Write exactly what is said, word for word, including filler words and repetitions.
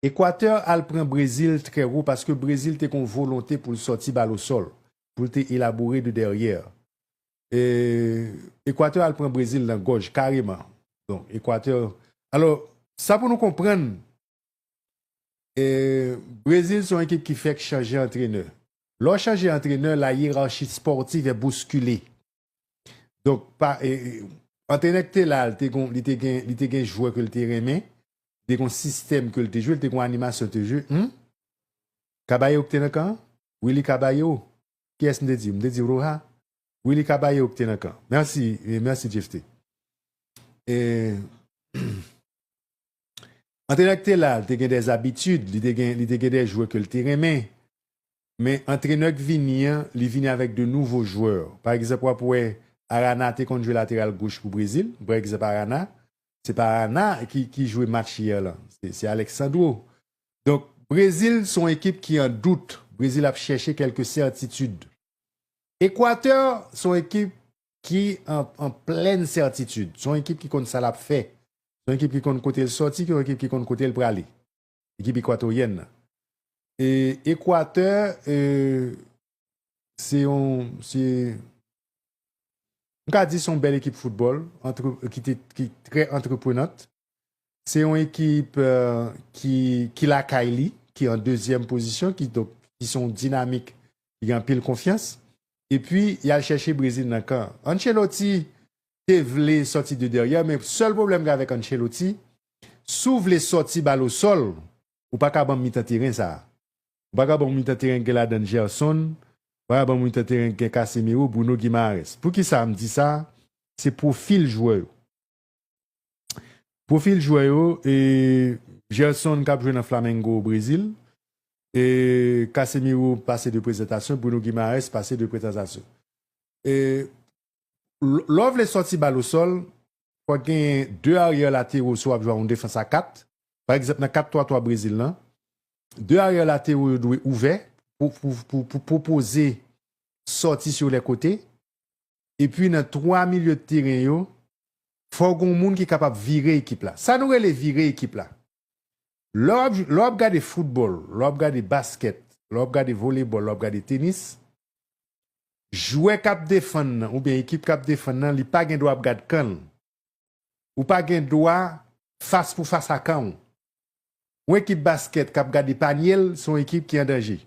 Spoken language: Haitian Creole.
Ekwatè al pran Brezil trè wo paske Brezil te gen yon volonte pou l sòti bal o sòl, pou l te elabore de dèyè. E, Ekwatè al pran Brezil nan gòj kareman. Donk, Ekwatè. Alò, sa pou nou konprann, e, Brezil se yon ekip ki fèk chanje antrenè. Lè w chanje antrenè, la hiérarchie sportive est bousculée. Donk, pa, e, e, antrenè ki te la, li te gon, li te gen, li te gen jwè ke l te renmen, li te gon sistèm ke l te jwe, li te gon animasyon te jwe. Hmm? Caballero ki te nan kan? Willy Caballero. Kiyès m te di? M te di Roja? Willy Caballero ki te nan kan. Mèsi, e, mèsi, Jeff T. E, antrenè ki te la, li te gen dè zabitid, li te gen, li te gen dè jwè ke l te renmen. Men antrenè k vini an, li vini avèk de nouvo jwè. Pa egzanp, w ap wè Arana te konn jwe lateral goch pou Brezil. M pran egzanp Arana. Se pa Arana ki, ki jwe match yè lan. Se, se Alexandro. Donk, Brezil se yon ekip ki an dout. Brezil ap chèche kèlke sètitid. Ekwatè se yon ekip ki an, an plèn sètitid. Se yon ekip ki konn sa l ap fè. Se yon ekip ki konn kote l sòti, se yon ekip ki konn kote l prale. Ekip ekwatoryèn nan. E Ekwatè, e, se yon, se, m ka di se yon bèl ekip foutbòl, antre-, ki te, ki trè antreprenant. Se yon ekip, e, ki, ki lakay li, ki an dezyèm pozisyon, ki, donk, ki se yon dinamik, ki gen anpil konfyans. Epi, y al chèche Brezil nan kan. Ancelotti te vle sòti de dèyè, men sèl pwoblèm gen avèk Ancelotti, si w vle sòti bal o sòl, ou pa ka ban m mitan teren sa a. Ou pa ka ban m mitan teren ki gen ladan Gerson, ou pa ka ban m mitan teren ki gen Casemiro, Bruno Guimaraes. Poukisa m di sa? Se pwofil jwè yo. Pwofil jwè yo, e, Gerson k ap jwe nan Flamengo o Brezil, e, Casemiro pase de prezantasyon, Bruno Guimaraes pase de prezantasyon. E, l-, lè w vle sòti bal o sòl, fòk genyen de aryè latero si w ap jwe a yon defans a kat. Pa egzanp, nan kat twa twa Brezil lan, de aryè latero yo dwe ouvè pou, pou, pou, pou pwopoze sòti sou lè kote. Epi nan twa milye de teren yo, fò gen yon moun ki kapab vire ekip la. Sa nou rele vire ekip la. Lè w ap, lè w ap gade foutbòl, lè w ap gade baskèt, lè w ap gade volebòl, lè w ap gade tenis, jwè k ap defann nan, oubyen ekip k ap defann nan, li pa gen dwa ap gad kan l. Ou pa gen dwa fas pou fas a kan w. Yon ekip baskèt k ap gade panye l, se yon ekip ki an danje.